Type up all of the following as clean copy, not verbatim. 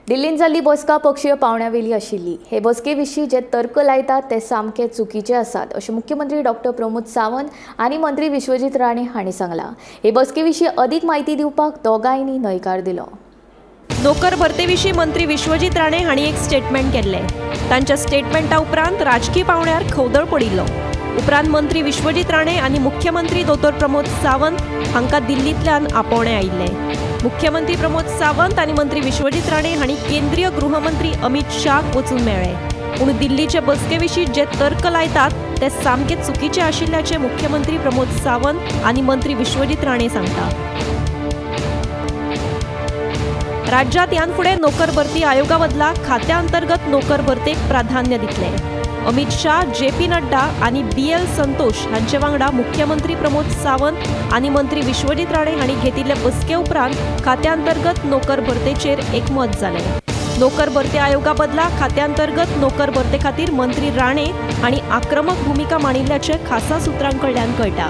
दिल्लींत जाल्ली बसका पक्षीय पावंड्यावेली आशिल्ली. हे बसके विशीं जे तर्क लायतात ते सामके चुकीचे आसात अशें मुख्यमंत्री डॉक्टर प्रमोद सावंत आनी मंत्री विश्वजीत राणे हांणी सांगलां. हे बसके विशीं अदीक म्हायती दिवपाक दोगांयनी न्हयकार दिलो. नोकर भरते विशीं मंत्री विश्वजीत राणे हांणी एक स्टेटमेंट केल्लें. तांच्या स्टेटमेंटा उपरांत राजकी पावंड्यार खवदळ पडिल्लो. उपरांत मंत्री विश्वजीत राणे आनी मुख्यमंत्री दोतोर प्रमोद सावंत हांकां दिल्लींतल्यान आपोवणें आयिल्लें. मुख्यमंत्री प्रमोद सावंत आनी मंत्री विश्वजीत राणे हांणी केंद्रीय गृहमंत्री अमित शाहक वचून मेळ्ळे. पूण दिल्लीचे बसके विशीं जे तर्क लायतात ते सामके चुकीचे आशिल्ल्याचें मुख्यमंत्री प्रमोद सावंत आनी मंत्री विश्वजीत राणे सांगता. राज्यात ह्यान फुडें नोकर भरती आयोगा बदला खात्या अंतर्गत नोकर भरतेक प्राधान्य दितले. अमित शाह, जे पी नड्डा आनी बी एल संतोष हांचे वांगडा मुख्यमंत्री प्रमोद सावंत आनी मंत्री विश्वजीत राणे हांणी घेतिल्ले बसके उपरांत खात्या अंतर्गत नोकर भरतेचेर एकमत जालें. नोकर भरती आयोगा बदला खात्या अंतर्गत नोकर भरते खातीर मंत्री राणे हांणी आक्रमक भुमिका मांडिल्ल्याचें खासा सुत्रां कडल्यान कळटा.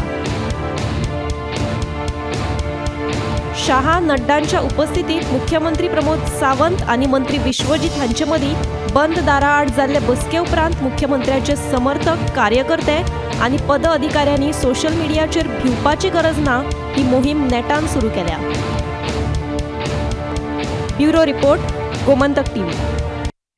शाह, नड्डांच्या उपस्थितीत मुख्यमंत्री प्रमोद सावंत आनी मंत्री विश्वजीत हांचे मदीं बंद दारा आड जाल्ले बसके उपरांत मुख्यमंत्र्याचे समर्थक, कार्यकर्ते आनी पद अधिकाऱ्यांनी सोशल मिडियाचेर भिवपाची गरज ना ही मोहीम नेटान सुरू केल्या. Bureau report, Gomantak TV.